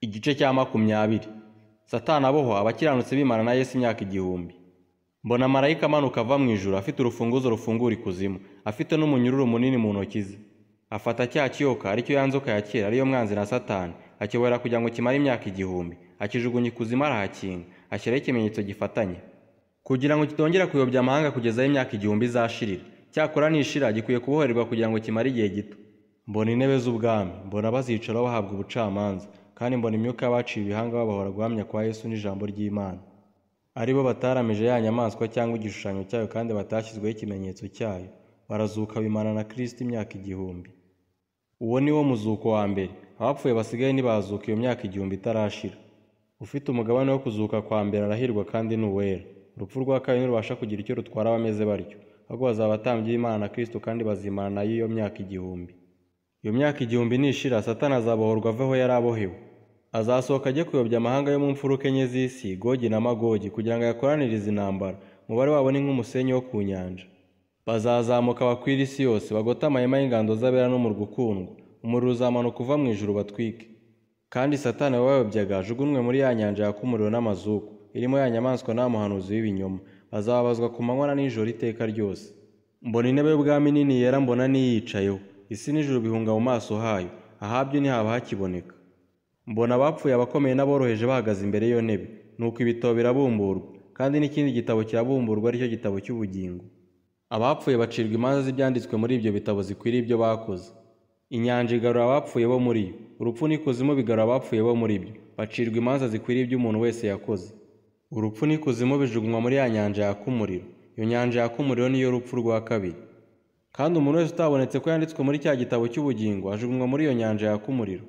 Igice cya 20. Satani abohwa abakiranutsi b'Imana na Yesu imyaka 1000. Mbona marayika amanuka ava mu ijuru afite urufunguzo rufungura ikuzimu, afite n'umunyururu munini mu ntoki ze. Afata cya kiyoka aricyo ya nzoka ya kera ariyo mwanzi na Satani, akibohera kugira ngo kimare imyaka 1000, akijugunya ikuzimu arahakinga, ashyiraho ikimenyetso gifatanya, kugira ngo kitongera kuyobya amahanga kugeza aho imyaka 1000 izashirira. Cyakora nishira gikwiye kubohererwa kugira ngo kimare igihe gito. Mbona intebe z'ubwami, mbona bazicaraho bahabwa ubucamanza, kandi mbona imyuka y'abaciye ibihanga babahora guhamya kwa Yesu n'ijambo ry'Imana, ari bo bataramije ya nyamaswa cyangwa igishushanyo cyayo kandi batashyizweho ikimenyetso cyayo, barazuka bimana na Kristo imyaka 1000. Uwo ni wo muzuko wa mbere. Abapfuye basigaye ntibazuka iyo myaka 1000 itarashira. Ufite umugabane wo kuzuka kwa mbere arahirwa kandi ni uwera. Urupfu rwa kabiri ntirubasha kugira icyo rutwara abameze batyo, ahubwo bazaba abatambyi b'Imana na Kristo kandi bazimana nayo iyo myaka 1000. Iyo myaka 1000 nishira, Satani azabohorwa ave aho yari abohewe. Azasohoka ajye kuyobya amahanga yo mu mfuruka enye z'isi, Gogi na Magogi, kugira ngo ayakoranirize intambara. Umubare wabo ni nk'umusenyi wo ku nyanja. Bazazamuka bakwire isi yose, bagote amahema y'ingando z'abera n'umurwa ukundwa. Umuriro uzamanuka uva mu ijuru batwike. Kandi Satani wabayobyaga ajugunywe muri ya nyanja yaka umuriro n'amazuku, irimo ya nyamaswa nta muhanuzi w'ibinyoma. Bazababazwa ku manywa na nijoro iteka ryose. Mbona intebe y'ubwami nini yera, mbona n'iyicayeho. Isi n'ijuru bihunga mu maso hayo, ahabyo ntihaba hakiboneka. Mbona abapfuye abakomeye n'aboroheje bahagaze imbere y'iyo ntebe. Nuko ibitabo birabumburwa, kandi n'ikindi gitabo kirabumburwa aricyo gitabo cy'ubugingo. Abapfuye bacirwa imanza z'ibyanditswe muri ibyo bitabo zikwiriye ibyo bakoze. Inyanja igarura abapfuye bo muri yo, urupfu n'ikuzimu bigarura abapfuye bo muri byo, bacirwa imanza zikwiriye ibyo umuntu wese yakoze. Urupfu n'ikuzimu bijugunywa muri ya nyanja yaka umuriro. Iyo nyanja yaka umuriro niyo rupfu rwa kabiri. Kandi umuntu wese utabonetse ko yanditswe muri cya gitabo cy'ubugingo ajugunywa muri iyo nyanja yaka umuriro.